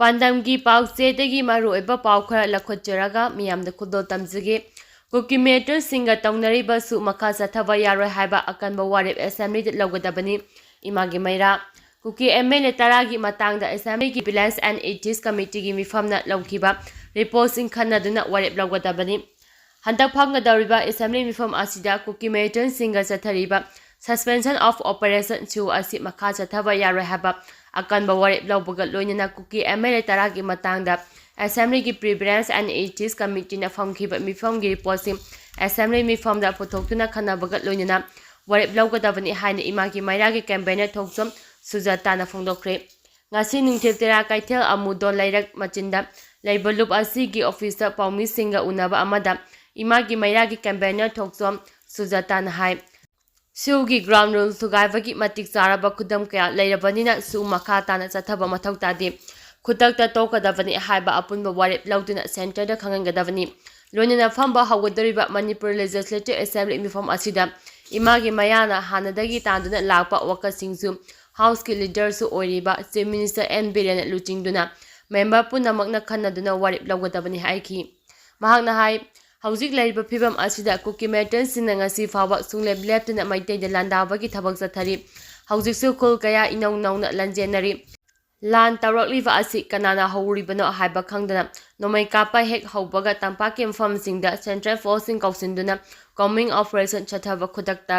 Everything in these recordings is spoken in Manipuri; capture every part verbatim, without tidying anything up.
ꯄꯥꯟꯗꯝꯒꯤ ꯄꯥꯎꯆꯦꯗꯒꯤ ꯃꯔꯨꯑꯣꯏꯕ ꯄꯥꯎ ꯈꯔ ꯂꯧꯈꯠꯆꯔꯒ ꯃꯤꯌꯥꯝꯗ ꯈꯨꯗꯣꯜ ꯇꯝꯖꯒꯦ꯫ ꯀꯨꯀꯤ ꯃꯤꯂꯤꯇꯦꯟꯁꯤꯡꯒ ꯇꯧꯅꯔꯤꯕ ꯁꯨ ꯃꯈꯥ ꯆꯠꯊꯕ ꯌꯥꯔꯣꯏ ꯍꯥꯏꯕ ꯑꯀꯟꯕ ꯋꯥꯔꯦꯞ ꯑꯦꯁꯦꯝꯕ꯭ꯂꯤꯗ ꯂꯧꯒꯗꯕꯅꯤ꯫ ꯏꯃꯥꯒꯤ ꯃꯩꯔꯥ꯫ ꯀꯨꯀꯤ ꯑꯦꯝ ꯑꯦꯜ ꯑꯦ ꯇꯔꯥꯒꯤ ꯃꯇꯥꯡꯗ ꯑꯦꯁꯦꯝꯕ꯭ꯂꯤꯒꯤ ꯚꯤꯂꯦꯟꯁ ꯑꯦꯟ ꯏꯊꯤꯛꯁ ꯀꯃꯤꯇꯤꯒꯤ ꯃꯤꯐꯝꯅ ꯂꯧꯈꯤꯕ ꯔꯤꯄꯣꯔꯠꯁꯤꯡ ꯈꯟꯅꯗꯨꯅ ꯋꯥꯔꯦꯞ ꯂꯧꯒꯗꯕꯅꯤ꯫ ꯍꯟꯗꯛ ꯐꯝꯒꯗꯧꯔꯤꯕ ꯑꯦꯁꯦꯝꯕ꯭ꯂꯤ ꯃꯤꯐꯝ ꯑꯁꯤꯗ ꯀꯨꯀꯤ ꯃꯤꯂꯤꯇꯦꯟꯁꯤꯡꯒ ꯆꯠꯊꯔꯤꯕ Suspension of Operation ꯁꯨ ꯑꯁꯤ ꯃꯈꯥ ꯆꯠꯊꯕ ꯌꯥꯔꯣꯏ ꯍꯥꯏꯕ ꯑꯀꯟꯕ ꯋꯥꯔꯦꯞ ꯂꯧꯕꯒ ꯂꯣꯏꯅꯅ ꯀꯨꯀꯤ ꯑꯦꯝ ꯑꯦꯜ ꯑꯦ ꯇꯔꯥꯒꯤ ꯃꯇꯥꯡꯗ ꯑꯦꯁꯦꯝꯕ꯭ꯂꯤꯒꯤ ꯚꯤꯂꯦꯟꯁ ꯑꯦꯟ ꯏꯊꯤꯛꯁ ꯀꯃꯤꯇꯤꯅ ꯐꯝꯈꯤꯕ ꯃꯤꯐꯝꯒꯤ ꯔꯤꯄꯣꯔꯠꯁꯤꯡ ꯑꯦꯁꯦꯝꯕ꯭ꯂꯤ ꯃꯤꯐꯝꯗ ꯄꯨꯊꯣꯛꯇꯨꯅ ꯈꯟꯅꯕꯒ ꯂꯣꯏꯅꯅ ꯋꯥꯔꯦꯞ ꯂꯧꯒꯗꯕꯅꯤ ꯍꯥꯏꯅ ꯏꯃꯥꯒꯤ ꯃꯩꯔꯥꯒꯤ ꯀꯟꯚꯦꯅꯔ ꯊꯣꯛꯆꯣꯝ ꯁꯨꯖꯥꯇꯥꯅ ꯐꯣꯡꯗꯣꯛꯈ꯭ꯔꯦ꯫ ꯉꯁꯤ ꯅꯨꯡꯊꯤꯜ ꯇꯦꯔꯥ ꯀꯩꯊꯦꯜ ꯑꯃꯨꯗꯣꯟ ꯂꯩꯔꯛ ꯃꯆꯤꯟꯗ ꯂꯩꯕ ꯂꯨꯞ ꯑꯁꯤꯒꯤ ꯑꯣꯐꯤꯁꯇ ꯄꯥꯎꯃꯤꯁꯤꯡꯒ ꯎꯅꯕ ꯑꯃꯗ ꯏꯃꯥꯒꯤ ꯃꯩꯔꯥꯒꯤ ꯀꯟꯚꯦꯅꯔ ꯊꯣꯛꯆꯣꯝ ꯁꯨꯖꯥꯇꯥꯅ ꯍꯥꯏ, ꯁꯨꯒꯤ ꯒ꯭ꯔꯥꯎꯟ ꯔꯨꯜ ꯊꯨꯒꯥꯏꯕꯒꯤ ꯃꯇꯤꯛ ꯆꯥꯔꯕ ꯈꯨꯗꯝ ꯀꯌꯥ ꯂꯩꯔꯕꯅꯤꯅ ꯁꯨ ꯃꯈꯥ ꯇꯥꯅ ꯆꯠꯊꯕ ꯃꯊꯧ ꯇꯥꯗꯦ꯫ ꯈꯨꯗꯛꯇ ꯇꯣꯛꯀꯗꯕꯅꯤ ꯍꯥꯏꯕ ꯑꯄꯨꯟꯕ ꯋꯥꯔꯦꯞ ꯂꯧꯗꯨꯅ ꯁꯦꯟꯇꯔꯗ ꯈꯪꯍꯟꯒꯗꯕꯅꯤ꯫ ꯂꯣꯏꯅꯅ ꯐꯝꯕ ꯍꯧꯒꯗꯧꯔꯤꯕ ꯃꯅꯤꯄꯨꯔ ꯂꯦꯖꯤꯁꯂꯦꯇꯤꯚ ꯑꯦꯁꯦꯝꯕ꯭ꯂꯤ ꯃꯤꯐꯝ ꯑꯁꯤꯗ ꯏꯃꯥꯒꯤ ꯃꯌꯥꯅ ꯍꯥꯟꯅꯗꯒꯤ ꯇꯥꯟꯗꯨꯅ ꯂꯥꯛꯄ ꯋꯥꯀꯠꯁꯤꯡꯁꯨ ꯍꯥꯎꯁꯀꯤ ꯂꯤꯗꯔꯁꯨ ꯑꯣꯏꯔꯤꯕ ꯆꯤꯐ ꯃꯤꯅꯤꯁꯇꯔ ꯑꯦꯟ ꯕꯤꯔꯦꯟꯅ ꯂꯨꯆꯤꯡꯗꯨꯅ ꯃꯦꯝꯕꯔ ꯄꯨꯝꯅꯃꯛꯅ ꯈꯟꯅꯗꯨꯅ ꯋꯥꯔꯦꯞ ꯂꯧꯒꯗꯕꯅꯤ ꯍꯥꯏꯈꯤ꯫ ꯃꯍꯥꯛꯅ ꯍꯥꯏ, ꯍꯧꯖꯤꯛ ꯂꯩꯔꯤꯕ ꯐꯤꯕꯝ ꯑꯁꯤꯗ ꯀꯨꯀꯤ ꯃꯤꯂꯤꯇꯦꯟꯁꯤꯡꯅ ꯉꯁꯤ ꯐꯥꯎꯕ ꯁꯨꯡꯂꯦꯞ ꯂꯦꯞꯇꯅ ꯃꯩꯇꯩꯗ ꯂꯥꯟꯗꯥꯕꯒꯤ ꯊꯕꯛ ꯆꯠꯊꯔꯤ꯫ ꯍꯧꯖꯤꯛꯁꯨ ꯈꯨꯜ ꯀꯌꯥ ꯏꯅꯧ ꯅꯧꯅ ꯂꯥꯟꯖꯦꯟꯅꯔꯤ꯫ ꯂꯥꯟ ꯇꯧꯔꯛꯂꯤꯕ ꯑꯁꯤ ꯀꯅꯥꯅ ꯍꯧꯔꯤꯕꯅꯣ ꯍꯥꯏꯕ ꯈꯪꯗꯅ ꯅꯣꯡꯃꯩ ꯀꯥꯞꯄ ꯍꯦꯛ ꯍꯧꯕꯒ ꯇꯝꯄꯥꯛꯀꯤ ꯃꯐꯝꯁꯤꯡꯗ ꯁꯦꯟꯇ꯭ꯔꯦꯜ ꯐꯣꯔꯁꯁꯤꯡ ꯀꯧꯁꯤꯟꯗꯨꯅ ꯀꯣꯝꯕꯤꯡ ꯑꯣꯄꯔꯦꯁꯟ ꯆꯠꯊꯕ ꯈꯨꯗꯛꯇ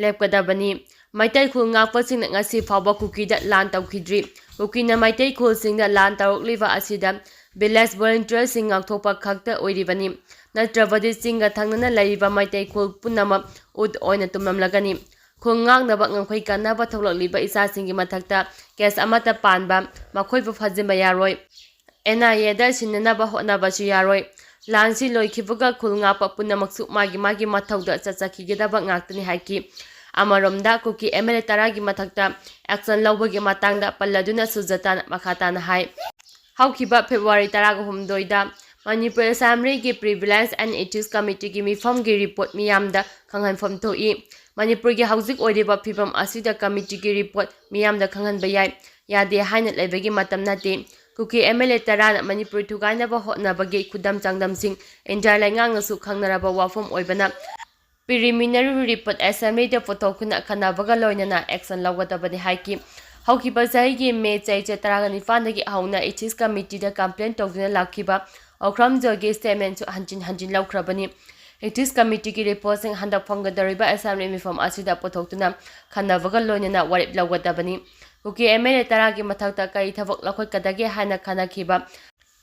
ꯂꯦꯞꯀꯗꯕꯅꯤ꯫ ꯃꯩꯇꯩ ꯈꯨꯜ ꯉꯥꯛꯄꯁꯤꯡꯅ ꯉꯁꯤ ꯐꯥꯎꯕ ꯀꯨꯀꯤꯗ ꯂꯥꯟ ꯇꯧꯈꯤꯗ꯭ꯔꯤ꯫ ꯀꯨꯀꯤꯅ ꯃꯩꯇꯩ ꯈꯨꯜꯁꯤꯡꯗ ꯂꯥꯟ ꯇꯧꯔꯛꯂꯤꯕ ꯑꯁꯤꯗ ꯚꯤꯂꯦꯖ ꯚꯣꯂꯨꯟꯇꯤꯌꯔꯁꯤꯡ ꯉꯥꯛꯊꯣꯛꯄ ꯈꯛꯇ ꯑꯣꯏꯔꯤꯕꯅꯤ꯫ ꯅꯠꯇ꯭ꯔꯕꯗꯤ ꯆꯤꯡꯒ ꯊꯪꯅꯅ ꯂꯩꯔꯤꯕ ꯃꯩꯇꯩ ꯈꯨꯜ ꯄꯨꯝꯅꯃꯛ ꯎꯠ ꯑꯣꯏꯅ ꯇꯨꯝꯂꯝꯂꯒꯅꯤ꯫ ꯈꯨꯜ ꯉꯥꯛꯅꯕ ꯉꯝꯈꯩ ꯀꯟꯅꯕ ꯊꯣꯛꯂꯛꯂꯤꯕ ꯏꯆꯥꯁꯤꯡꯒꯤ ꯃꯊꯛꯇ ꯀꯦꯁ ꯑꯃꯠꯇ ꯄꯥꯟꯕ, ꯃꯈꯣꯏꯕꯨ ꯐꯥꯖꯤꯟꯕ ꯌꯥꯔꯣꯏ꯫ ꯑꯦꯟ ꯑꯥꯏ ꯑꯦꯗ ꯁꯤꯟꯅꯅꯕ ꯍꯣꯠꯅꯕꯁꯨ ꯌꯥꯔꯣꯏ꯫ ꯂꯥꯟꯁꯤ ꯂꯣꯏꯈꯤꯕꯒ ꯈꯨꯜ ꯉꯥꯛꯄ ꯄꯨꯝꯅꯃꯛꯁꯨ ꯃꯥꯒꯤ ꯃꯥꯒꯤ ꯃꯊꯧꯗ ꯆꯠꯆꯈꯤꯒꯗꯕ ꯉꯥꯛꯇꯅꯤ ꯍꯥꯏꯈꯤ꯫ ꯑꯃꯔꯣꯝꯗ ꯀꯨꯀꯤ ꯑꯦꯝ ꯑꯦꯜ ꯑꯦ ꯇꯔꯥꯒꯤ ꯃꯊꯛꯇ ꯑꯦꯛꯁꯟ ꯂꯧꯕꯒꯤ ꯃꯇꯥꯡꯗ ꯄꯜꯂꯗꯨꯅ ꯁꯨꯖꯥꯇꯥꯅ ꯃꯈꯥ ꯇꯥꯅ ꯍꯥꯏ, ꯍꯧꯈꯤꯕ ꯐꯦꯕ꯭ꯔꯨꯋꯥꯔꯤ ꯇꯔꯥꯒ ꯍꯨꯝꯗꯣꯏꯗ ꯃꯅꯤꯄꯨꯔ ꯑꯦꯁꯦꯝꯕ꯭ꯂꯤꯒꯤ ꯚꯤꯂꯦꯟꯁ ꯑꯦꯟ ꯏꯊꯤꯛꯁ ꯀꯃꯤꯇꯤꯒꯤ ꯃꯤꯐꯝꯒꯤ ꯔꯤꯄꯣꯔꯠ ꯃꯤꯌꯥꯝꯗ ꯈꯪꯍꯟꯐꯝ ꯊꯣꯛꯏ꯫ ꯃꯅꯤꯄꯨꯔꯒꯤ ꯍꯧꯖꯤꯛ ꯑꯣꯏꯔꯤꯕ ꯐꯤꯕꯝ ꯑꯁꯤꯗ ꯀꯃꯤꯇꯤꯒꯤ ꯔꯤꯄꯣꯔꯠ ꯃꯤꯌꯥꯝꯗ ꯈꯪꯍꯟꯕ ꯌꯥꯏ, ꯌꯥꯗꯦ ꯍꯥꯏꯅ ꯂꯩꯕꯒꯤ ꯃꯇꯝ ꯅꯠꯇꯦ꯫ ꯀꯨꯀꯤ ꯑꯦꯝ ꯑꯦꯜ ꯑꯦ ꯇꯔꯥꯅ ꯃꯅꯤꯄꯨꯔ ꯊꯨꯒꯥꯏꯅꯕ ꯍꯣꯠꯅꯕꯒꯤ ꯈꯨꯗꯝ ꯆꯥꯡꯗꯝꯁꯤꯡ ꯏꯟꯗꯤꯌꯥ ꯂꯩꯉꯥꯛꯅꯁꯨ ꯈꯪꯅꯔꯕ ꯋꯥꯐꯝ ꯑꯣꯏꯕꯅ, ꯄ꯭ꯔꯤꯂꯤꯃꯤꯅꯔꯤ ꯔꯤꯄꯣꯔꯠ ꯑꯦꯁꯦꯝꯕ꯭ꯂꯤꯗ ꯄꯨꯊꯣꯛꯇꯨꯅ ꯈꯟꯅꯕꯒ ꯂꯣꯏꯅꯅ ꯑꯦꯛꯁꯟ ꯂꯧꯒꯗꯕꯅꯤ ꯍꯥꯏꯈꯤ꯫ ꯍꯧꯈꯤꯕ ꯆꯍꯤꯒꯤ ꯃꯦ ꯆꯩꯆꯠ ꯇꯔꯥꯒ ꯅꯤꯄꯥꯟꯗꯒꯤ ꯍꯧꯅ ꯏꯊꯤꯛꯁ ꯀꯃꯤꯇꯤꯗ ꯀꯝꯄ꯭ꯂꯦꯟ ꯇꯧꯗꯨꯅ ꯂꯥꯛꯈꯤꯕ ꯑꯣꯀ꯭ꯔꯝ ꯖꯣꯏꯒꯤ ꯁ꯭ꯇꯦꯠꯃꯦꯟꯁꯨ ꯍꯟꯖꯤꯟ ꯍꯟꯖꯤꯟ ꯂꯧꯈ꯭ꯔꯕꯅꯤ꯫ ꯏꯊꯤꯛꯁ ꯀꯃꯤꯇꯤꯒꯤ ꯔꯤꯄꯣꯔꯠꯁꯤꯡ ꯍꯟꯗꯛ ꯐꯣꯡꯒꯗꯧꯔꯤꯕ ꯑꯦꯁꯦꯝꯕ꯭ꯂꯤ ꯃꯤꯐꯝ ꯑꯁꯤꯗ ꯄꯨꯊꯣꯛꯇꯨꯅ ꯈꯟꯅꯕꯒ ꯂꯣꯏꯅꯅ ꯋꯥꯔꯦꯞ ꯂꯧꯒꯗꯕꯅꯤ꯫ ꯀꯨꯀꯤ ꯑꯦꯝ ꯑꯦꯜ ꯑꯦ ꯇꯔꯥꯒꯤ ꯃꯊꯛꯇ ꯀꯔꯤ ꯊꯕꯛ ꯂꯧꯈꯠꯀꯗꯒꯦ ꯍꯥꯏꯅ ꯈꯟꯅꯈꯤꯕ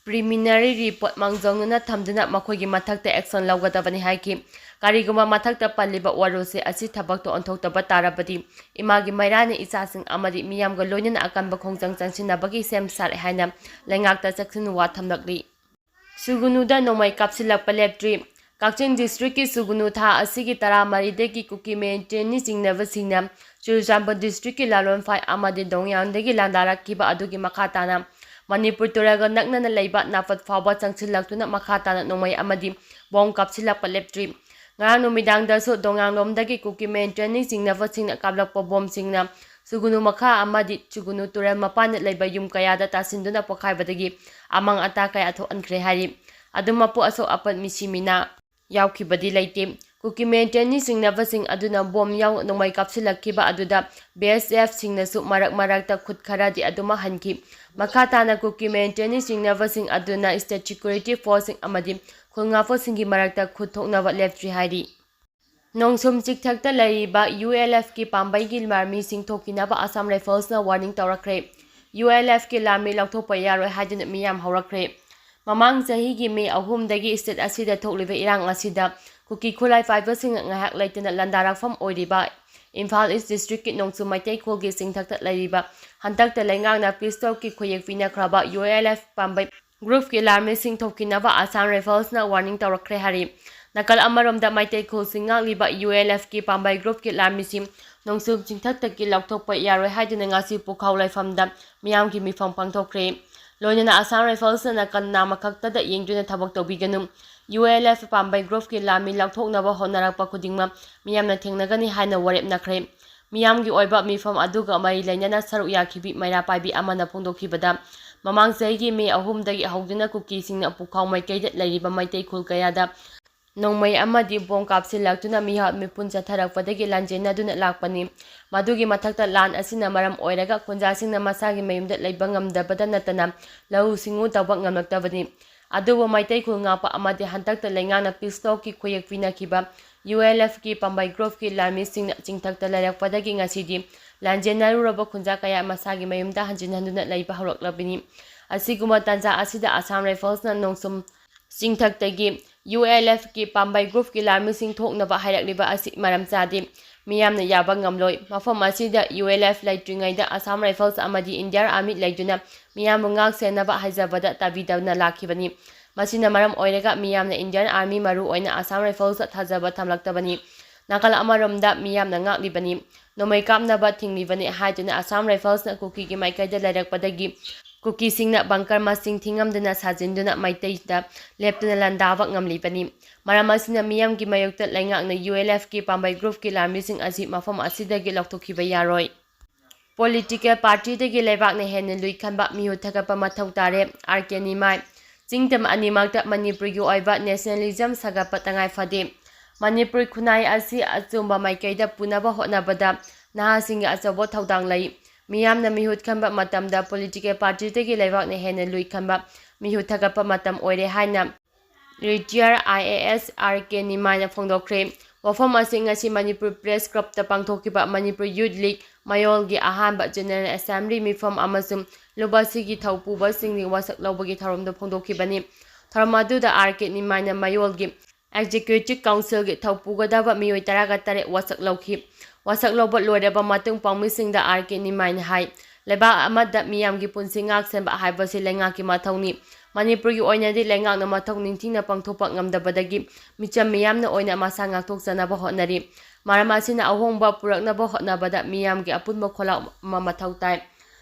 ꯄ꯭ꯔꯤꯂꯤꯃꯤꯅꯔꯤ ꯔꯤꯄꯣꯔꯠ ꯃꯥꯡꯖꯧꯅꯅ ꯊꯝꯗꯨꯅ ꯃꯈꯣꯏꯒꯤ ꯃꯊꯛꯇ ꯑꯦꯛꯁꯟ ꯂꯧꯒꯗꯕꯅꯤ ꯍꯥꯏꯈꯤ꯫ ꯀꯔꯤꯒꯨꯝꯕ ꯃꯊꯛꯇ ꯄꯜꯂꯤꯕ ꯋꯥꯔꯣꯜꯁꯤꯡ ꯑꯁꯤ ꯊꯕꯛꯇ ꯑꯣꯟꯊꯣꯛꯇꯕ ꯇꯥꯔꯕꯗꯤ ꯏꯃꯥꯒꯤ ꯃꯩꯔꯥꯅ ꯏꯆꯥꯁꯤꯡ ꯑꯃꯗꯤ ꯃꯤꯌꯥꯝꯒ ꯂꯣꯏꯅꯅ ꯑꯀꯟꯕ ꯈꯣꯡꯖꯪ ꯆꯪꯁꯤꯟꯅꯕꯒꯤ ꯁꯦꯝ ꯁꯥꯔꯦ ꯍꯥꯏꯅ ꯂꯩꯉꯥꯛꯇ ꯆꯦꯛꯁꯤꯟ ꯋꯥ ꯊꯝꯂꯛꯂꯤ꯫ ꯁꯨꯒꯨꯅꯨꯗ ꯅꯣꯡꯃꯩ ꯀꯥꯞꯁꯤꯜꯂꯛꯄ ꯂꯦꯞꯇ꯭ꯔꯤ꯫ ꯀꯛꯆꯤꯡ ꯗꯤꯁꯇ꯭ꯔꯤꯛꯀꯤ ꯁꯨꯒꯨꯅꯨ ꯊꯥ ꯑꯁꯤꯒꯤ ꯇꯔꯥꯃꯔꯤꯗꯒꯤ ꯀꯨꯀꯤ ꯃꯤꯂꯤꯇꯦꯟꯅꯤ ꯆꯤꯡꯅꯕꯁꯤꯡꯅ ꯆꯨꯔꯆꯥꯟꯄꯨꯔ ꯗꯤꯁꯇ꯭ꯔꯤꯛꯀꯤ ꯂꯥꯂꯣꯟꯐꯥꯏ ꯑꯃꯗꯤ ꯗꯣꯡꯌꯥꯡꯗꯒꯤ ꯂꯥꯟꯗꯥꯔꯛꯈꯤꯕ ꯑꯗꯨꯒꯤ ꯃꯈꯥ ꯇꯥꯅ ꯃꯅꯤꯄꯨꯔ ꯇꯨꯔꯦꯜꯒ ꯅꯛꯅꯅ ꯂꯩꯕ ꯅꯥꯄꯠ ꯐꯥꯎꯕ ꯆꯪꯁꯤꯜꯂꯛꯇꯨꯅ ꯃꯈꯥ ꯇꯥꯅ ꯅꯣꯡꯃꯩ ꯑꯃꯗꯤ ꯕꯣꯝ ꯀꯥꯞꯁꯤꯜꯂꯛꯄ ꯂꯦꯞꯇ꯭ꯔꯤ꯫ ꯉꯔꯥꯡ ꯅꯨꯃꯤꯗꯥꯡꯗꯁꯨ ꯗꯣꯡꯌꯥꯡꯂꯣꯝꯗꯒꯤ ꯀꯨꯀꯤ ꯃꯤꯂꯤꯇꯦꯟꯅꯤ ꯆꯤꯡꯅꯕꯁꯤꯡꯅ ꯀꯥꯞꯂꯛꯄ ꯕꯣꯝꯁꯤꯡꯅ ꯁꯨꯒꯨꯅꯨ ꯃꯈꯥ ꯑꯃꯗꯤ ꯁꯨꯒꯨꯅꯨ ꯇꯨꯔꯦꯜ ꯃꯄꯥꯟꯗ ꯂꯩꯕ ꯌꯨꯝ ꯀꯌꯥꯗ ꯇꯥꯁꯤꯟꯗꯨꯅ ꯄꯣꯈꯥꯏꯕꯗꯒꯤ ꯑꯃꯥꯡ ꯑꯇꯥ ꯀꯌꯥ ꯊꯣꯛꯍꯟꯈ꯭ꯔꯦ ꯍꯥꯏꯔꯤ꯫ ꯑꯗꯨꯃꯛꯄꯨ ꯑꯁꯣꯛ ꯑꯄꯟ ꯃꯤꯁꯤ ꯃꯤꯅꯥ ꯌꯥꯎꯈꯤꯕꯗꯤ ꯂꯩꯇꯦ꯫ ꯀꯨꯀꯤ ꯃꯤꯂꯤꯇꯦꯟꯅꯤ ꯆꯤꯡꯅꯕꯁꯤꯡ ꯑꯗꯨꯅ ꯕꯣꯝ ꯌꯥꯎꯅ ꯅꯣꯡꯃꯩ ꯀꯥꯞꯁꯤꯜꯂꯛꯈꯤꯕ ꯑꯗꯨꯗ ꯕꯤ ꯑꯦꯁ ꯑꯦꯐꯁꯤꯡꯅꯁꯨ ꯃꯔꯛ ꯃꯔꯛꯇ ꯈꯨꯠ ꯈꯔꯗꯤ ꯑꯗꯨꯃꯛ ꯍꯟꯈꯤ꯫ ꯃꯈꯥ ꯇꯥꯅ ꯀꯨꯀꯤ ꯃꯤꯂꯤꯇꯦꯟꯅꯤ ꯆꯤꯡꯅꯕꯁꯤꯡ ꯑꯗꯨꯅ ꯁ꯭ꯇꯦꯠ ꯁꯦꯀ꯭ꯌꯨꯔꯤꯇꯤ ꯐꯣꯔꯁꯁꯤꯡ ꯑꯃꯗꯤ ꯈꯨꯜ ꯉꯥꯛꯄꯁꯤꯡꯒꯤ ꯃꯔꯛꯇ ꯈꯨꯠ ꯊꯣꯛꯅꯕ ꯂꯦꯞꯇ꯭ꯔꯤ ꯍꯥꯏꯔꯤ꯫ ꯅꯣꯡꯁꯨꯝ ꯆꯤꯛꯊꯛꯇ ꯂꯩꯔꯤꯕ ꯌꯨ ꯑꯦꯜ ꯑꯦꯐꯀꯤ ꯄꯥꯝꯕꯩꯒꯤ ꯂꯥꯟꯃꯤꯁꯤꯡ ꯊꯣꯛꯈꯤꯅꯕ ꯑꯁꯥꯝ ꯔꯥꯏꯐꯜꯁꯅ ꯋꯥꯔꯅꯤꯡ ꯇꯧꯔꯛꯈ꯭ꯔꯦ꯫ ꯌꯨ ꯑꯦꯜ ꯑꯦꯐꯀꯤ ꯂꯥꯟꯃꯤ ꯂꯧꯊꯣꯛꯄ ꯌꯥꯔꯣꯏ ꯍꯥꯏꯗꯨꯅ ꯃꯤꯌꯥꯝ ꯍꯧꯔꯛꯈ꯭ꯔꯦ꯫ ꯃꯃꯥꯡ ꯆꯍꯤꯒꯤ ꯃꯦ ꯑꯍꯨꯝꯗꯒꯤ ꯁ꯭ꯇꯦꯠ ꯑꯁꯤꯗ ꯊꯣꯛꯂꯤꯕ ꯏꯔꯥꯡ ꯑꯁꯤꯗ ꯀꯨꯀꯤ ꯈꯨꯠꯂꯥꯏ ꯄꯥꯏꯕꯁꯤꯡꯅ ꯉꯥꯏꯍꯥꯛ ꯂꯩꯇꯅ ꯂꯥꯟꯗꯥꯔꯛꯐꯝ ꯑꯣꯏꯔꯤꯕ ꯏꯝꯐꯥꯜ ꯏꯁ ꯗꯤꯁꯇ꯭ꯔꯤꯛꯀꯤ ꯅꯣꯡꯆꯨ ꯃꯩꯇꯩ ꯈꯨꯜꯒꯤ ꯆꯤꯡꯊꯛꯇ ꯂꯩꯔꯤꯕ ꯍꯟꯗꯛꯇ ꯂꯩꯉꯥꯛꯅ ꯄꯤꯁ ꯇꯣꯛꯀꯤ ꯈꯨꯌꯦꯛ ꯄꯤꯅꯈ꯭ꯔꯕ ꯌꯨ ꯑꯦꯜ ꯑꯦꯐ ꯄꯥꯝꯕꯩ ꯒ꯭ꯔꯨꯞꯀꯤ ꯂꯥꯟꯃꯤꯁꯤꯡ ꯊꯣꯛꯈꯤꯅꯕ ꯑꯁꯥꯝ ꯔꯥꯏꯐꯜꯁꯅ ꯋꯥꯔꯅꯤꯡ ꯇꯧꯔꯛꯈ꯭ꯔꯦ ꯍꯥꯏꯔꯤ꯫ ꯅꯥꯀꯜ ꯑꯃꯔꯣꯝꯗ ꯃꯩꯇꯩ ꯈꯨꯜꯁꯤꯡ ꯉꯥꯛꯂꯤꯕ ꯌꯨ ꯑꯦꯜ ꯑꯦꯐꯀꯤ ꯄꯥꯝꯕꯩ ꯒ꯭ꯔꯨꯞꯀꯤ ꯂꯥꯟꯃꯤꯁꯤꯡ ꯅꯣꯡꯆꯨꯞ ꯆꯤꯡꯊꯛꯇꯒꯤ ꯂꯧꯊꯣꯛꯄ ꯌꯥꯔꯣꯏ ꯍꯥꯏꯗꯨꯅ ꯉꯁꯤ ꯄꯨꯈꯥꯎ ꯂꯥꯏꯐꯝꯗ ꯃꯤꯌꯥꯝꯒꯤ ꯃꯤꯐꯝ ꯄꯥꯡꯊꯣꯛꯈ꯭ꯔꯦ꯫ ꯂꯣꯏꯅꯅ ꯑꯁꯥꯝ ꯔꯥꯏꯐꯜꯁꯅ ꯅꯥꯀꯟ ꯅꯥꯝꯃꯈꯛꯇꯗ ꯌꯦꯡꯗꯨꯅ ꯊꯕꯛ ꯇꯧꯕꯤꯒꯅꯨ꯫ ꯌꯨ ꯑꯦꯜ ꯑꯦꯐ ꯄꯥꯝꯕꯩ ꯒ꯭ꯔꯨꯞꯀꯤ ꯂꯥꯟꯃꯤ ꯂꯧꯊꯣꯛꯅꯕ ꯍꯣꯠꯅꯔꯛꯄ ꯈꯨꯗꯤꯡꯃꯛ ꯃꯤꯌꯥꯝꯅ ꯊꯦꯡꯅꯒꯅꯤ ꯍꯥꯏꯅ ꯋꯥꯔꯦꯞꯅꯈ꯭ꯔꯦ꯫ ꯃꯤꯌꯥꯝꯒꯤ ꯑꯣꯏꯕ ꯃꯤꯐꯝ ꯑꯗꯨꯒ ꯃꯔꯤ ꯂꯩꯅꯅ ꯁꯔꯨꯛ ꯌꯥꯈꯤꯕꯤ ꯃꯩꯔꯥ ꯄꯥꯏꯕꯤ ꯑꯃꯅ ꯐꯣꯡꯗꯣꯛꯈꯤꯕꯗ, ꯃꯃꯥꯡ ꯆꯍꯤꯒꯤ ꯃꯦ ꯑꯍꯨꯝꯗꯒꯤ ꯍꯧꯗꯨꯅ ꯀꯨꯀꯤꯁꯤꯡꯅ ꯄꯨꯈꯥꯎ ꯃꯥꯏꯀꯩꯗ ꯂꯩꯔꯤꯕ ꯃꯩꯇꯩ ꯈꯨꯜ ꯀꯌꯥꯗ ꯅꯣꯡꯃꯩ ꯑꯃꯗꯤ ꯕꯣꯝ ꯀꯥꯞꯁꯤꯜꯂꯛꯇꯨꯅ ꯃꯤꯍꯥꯠ ꯃꯤꯄꯨꯟ ꯆꯠꯊꯔꯛꯄꯗꯒꯤ ꯂꯥꯟꯖꯦꯟꯅꯗꯨꯅ ꯂꯥꯛꯄꯅꯤ꯫ ꯃꯗꯨꯒꯤ ꯃꯊꯛꯇ ꯂꯥꯟ ꯑꯁꯤꯅ ꯃꯔꯝ ꯑꯣꯏꯔꯒ ꯈꯨꯟꯖꯥꯁꯤꯡꯅ ꯃꯁꯥꯒꯤ ꯃꯌꯨꯝꯗ ꯂꯩꯕ ꯉꯝꯗꯕꯗ ꯅꯠꯇꯅ ꯂꯧꯎ ꯁꯤꯡꯎ ꯇꯧꯕ ꯉꯝꯂꯛꯇꯕꯅꯤ꯫ ꯑꯗꯨꯕꯨ ꯃꯩꯇꯩ ꯈꯨꯜ ꯉꯥꯛꯄ ꯑꯃꯗꯤ ꯍꯟꯗꯛꯇ ꯂꯩꯉꯥꯛꯅ ꯄꯤꯁ ꯇꯣꯛꯀꯤ ꯈꯨꯌꯦꯛ ꯄꯤꯅꯈꯤꯕ ꯌꯨ ꯑꯦꯜ ꯑꯦꯐꯀꯤ ꯄꯥꯝꯕꯩ ꯒ꯭ꯔꯨꯞꯀꯤ ꯂꯥꯟꯃꯤꯁꯤꯡꯅ ꯆꯤꯡꯊꯛꯇ ꯂꯩꯔꯛꯄꯗꯒꯤ ꯉꯁꯤꯗꯤ ꯂꯥꯟꯖꯦꯟꯅꯔꯨꯔꯕ ꯈꯨꯟꯖꯥ ꯀꯌꯥ ꯃꯁꯥꯒꯤ ꯃꯌꯨꯝꯗ ꯍꯟꯖꯤꯟ ꯍꯟꯗꯨꯅ ꯂꯩꯕ ꯍꯧꯔꯛꯂꯕꯅꯤ꯫ ꯑꯁꯤꯒꯨꯝꯕ ꯇꯥꯟꯖꯥ ꯑꯁꯤꯗ ꯑꯁꯥꯝ ꯔꯥꯏꯐꯜꯁꯅ ꯅꯣꯡꯁꯨꯝ ꯆꯤꯡꯊꯛꯇꯒꯤ ꯌꯨ ꯑꯦꯜ ꯑꯦꯐꯀꯤ ꯄꯥꯝꯕꯩ ꯒ꯭ꯔꯨꯞꯀꯤ ꯂꯥꯟꯃꯤꯁꯤꯡ ꯊꯣꯛꯅꯕ ꯍꯥꯏꯔꯛꯂꯤꯕ ꯑꯁꯤ ꯃꯔꯝ ꯆꯥꯗꯦ꯫ ꯃꯤꯌꯥꯝꯅ ꯌꯥꯕ ꯉꯝꯂꯣꯏ꯫ ꯃꯐꯝ ꯑꯁꯤꯗ ꯌꯨ ꯑꯦꯜ ꯑꯦꯐ ꯂꯩꯇ꯭ꯔꯤꯉꯩꯗ ꯑꯁꯥꯝ ꯔꯥꯏꯐꯜꯁ ꯑꯃꯗꯤ ꯏꯟꯗꯤꯌꯥꯟ ꯑꯥꯔꯃꯤ ꯂꯩꯗꯨꯅ ꯃꯤꯌꯥꯝꯕꯨ ꯉꯥꯛ ꯁꯦꯟꯅꯕ ꯍꯥꯏꯖꯕꯗ ꯇꯥꯕꯤꯗꯅ ꯂꯥꯛꯈꯤꯕꯅꯤ꯫ ꯃꯁꯤꯅ ꯃꯔꯝ ꯑꯣꯏꯔꯒ ꯃꯤꯌꯥꯝꯅ ꯏꯟꯗꯤꯌꯥꯟ ꯑꯥꯔꯃꯤ, ꯃꯔꯨ ꯑꯣꯏꯅ ꯑꯁꯥꯝ ꯔꯥꯏꯐꯜꯁꯇ ꯊꯥꯖꯕ ꯊꯝꯂꯛꯇꯕꯅꯤ꯫ ꯅꯥꯀꯜ ꯑꯃꯔꯣꯝꯗ ꯃꯤꯌꯥꯝꯅ ꯉꯥꯛꯂꯤꯕꯅꯤ, ꯅꯣꯡꯃꯩ ꯀꯥꯞꯅꯕ ꯊꯤꯡꯂꯤꯕꯅꯤ ꯍꯥꯏꯗꯨꯅ ꯑꯁꯥꯝ ꯔꯥꯏꯐꯜꯁꯅ ꯀꯨꯀꯤꯒꯤ ꯃꯥꯏꯀꯩꯗ ꯂꯩꯔꯛꯄꯗꯒꯤ ꯀꯨꯀꯤꯁꯤꯡꯅ ꯕꯪꯀꯔ ꯃꯁꯤꯡ ꯊꯤꯉꯝꯗꯅ ꯁꯥꯖꯤꯟꯗꯨꯅ ꯃꯩꯇꯩꯗ ꯂꯦꯞꯇꯅ ꯂꯥꯟꯗꯥꯕ ꯉꯝꯂꯤꯕꯅꯤ꯫ ꯃꯔꯝ ꯑꯁꯤꯅ ꯃꯤꯌꯥꯝꯒꯤ ꯃꯥꯌꯣꯛꯇ ꯂꯩꯉꯥꯛꯅ ꯌꯨ ꯑꯦꯜ ꯑꯦꯐꯀꯤ ꯄꯥꯝꯕꯩ ꯒ꯭ꯔꯨꯞꯀꯤ ꯂꯥꯟꯃꯤꯁꯤꯡ ꯑꯁꯤ ꯃꯐꯝ ꯑꯁꯤꯗꯒꯤ ꯂꯧꯊꯣꯛꯈꯤꯕ ꯌꯥꯔꯣꯏ꯫ ꯄꯣꯂꯤꯇꯤꯀꯦꯜ ꯄꯥꯔꯇꯤꯗꯒꯤ ꯂꯩꯕꯥꯛꯅ ꯍꯦꯟꯅ ꯂꯨꯏ ꯈꯟꯕ ꯃꯤꯍꯨꯠ ꯊꯥꯒꯠꯄ ꯃꯊꯧ ꯇꯥꯔꯦ, ꯑꯥꯔ ꯀꯦ ꯅꯤꯃꯥꯏ꯫ ꯆꯤꯡꯇꯝ ꯑꯅꯤꯃꯛꯇ ꯃꯅꯤꯄꯨꯔꯒꯤ ꯑꯣꯏꯕ ꯅꯦꯁꯅꯦꯂꯤꯖꯝ ꯁꯥꯒꯠꯄ ꯇꯉꯥꯏ ꯐꯗꯦ꯫ ꯃꯅꯤꯄꯨꯔ ꯈꯨꯟꯅꯥꯏ ꯑꯁꯤ ꯑꯆꯨꯝꯕ ꯃꯥꯏꯀꯩꯗ ꯄꯨꯅꯕ ꯍꯣꯠꯅꯕꯗ ꯅꯍꯥꯁꯤꯡꯒꯤ ꯑꯆꯧꯕ ꯊꯧꯗꯥꯡ ꯂꯩ꯫ ꯃꯤꯌꯥꯝꯅ ꯃꯤꯍꯨꯠ ꯈꯟꯕ ꯃꯇꯝꯗ ꯄꯣꯂꯤꯇꯤꯀꯦꯜ ꯄꯥꯔꯇꯤꯗꯒꯤ ꯂꯩꯕꯥꯛꯅ ꯍꯦꯟꯅ ꯂꯨꯏ ꯈꯟꯕ ꯃꯤꯍꯨꯠ ꯊꯥꯒꯠꯄ ꯃꯇꯝ ꯑꯣꯏꯔꯦ ꯍꯥꯏꯅ ꯔꯤꯇꯤꯌꯔ ꯑꯥꯏ ꯑꯦ ꯑꯦꯁ ꯑꯥꯔ ꯀꯦ ꯅꯤꯃꯥꯏꯅ ꯐꯣꯡꯗꯣꯛꯈ꯭ꯔꯦ꯫ ꯋꯥꯐꯝ ꯑꯁꯤ ꯉꯁꯤ ꯃꯅꯤꯄꯨꯔ ꯄ꯭ꯔꯦꯁ ꯀ꯭ꯂꯕꯇ ꯄꯥꯡꯊꯣꯛꯈꯤꯕ ꯃꯅꯤꯄꯨꯔ ꯌꯨꯠ ꯂꯤꯒ ꯃꯌꯣꯜꯒꯤ ꯑꯍꯥꯟꯕ ꯖꯦꯅꯔꯦꯜ ꯑꯦꯁꯦꯝꯕ꯭ꯂꯤ ꯃꯤꯐꯝ ꯑꯃꯁꯨꯡ ꯂꯨꯕꯁꯤꯒꯤ ꯊꯧꯄꯨꯕꯁꯤꯡꯒꯤ ꯋꯥꯁꯛ ꯂꯧꯕꯒꯤ ꯊꯧꯔꯝꯗ ꯐꯣꯡꯗꯣꯛꯈꯤꯕꯅꯤ꯫ ꯊꯧꯔꯝ ꯑꯗꯨꯗ ꯑꯥꯔ ꯀꯦ ꯅꯤꯃꯥꯏꯅ ꯃꯌꯣꯜꯒꯤ ꯑꯦꯛꯖꯤꯀ꯭ꯌꯨꯇꯤꯚ ꯀꯥꯎꯟꯁꯤꯜꯒꯤ ꯊꯧꯄꯨꯒꯗꯕ ꯃꯤꯑꯣꯏ ꯇꯔꯥꯒ ꯇꯔꯦꯠ ꯋꯥꯁꯛ ꯂꯧꯈꯤ꯫ ꯋꯥꯁꯛ ꯂꯧꯕ ꯂꯣꯏꯔꯕ ꯃꯇꯨꯡ ꯄꯥꯎꯃꯤꯁꯤꯡꯗ ꯑꯥꯔ ꯀꯦ ꯅꯤꯃꯥꯏꯅ ꯍꯥꯏ, ꯂꯩꯕꯥꯛ ꯑꯃꯗ ꯃꯤꯌꯥꯝꯒꯤ ꯄꯨꯟꯁꯤ ꯉꯥꯛꯁꯦꯟꯕ ꯍꯥꯏꯕꯁꯤ ꯂꯩꯉꯥꯛꯀꯤ ꯃꯊꯧꯅꯤ꯫ ꯃꯅꯤꯄꯨꯔꯒꯤ ꯑꯣꯏꯅꯗꯤ ꯂꯩꯉꯥꯛꯅ ꯃꯊꯧ ꯅꯤꯡꯊꯤꯅ ꯄꯥꯡꯊꯣꯛꯄ ꯉꯝꯗꯕꯗꯒꯤ ꯃꯤꯆꯝ ꯃꯤꯌꯥꯝꯅ ꯑꯣꯏꯅ ꯃꯁꯥ ꯉꯥꯛꯊꯣꯛꯆꯅꯕ ꯍꯣꯠꯅꯔꯤ꯫ ꯃꯔꯝ ꯑꯁꯤꯅ ꯑꯍꯣꯡꯕ ꯄꯨꯔꯛꯅꯕ ꯍꯣꯠꯅꯕꯗ ꯃꯤꯌꯥꯝꯒꯤ ꯑꯄꯨꯟꯕ ꯈꯣꯜꯂꯥꯎ ꯑꯃ ꯃꯊꯧ ꯇꯥꯏ꯫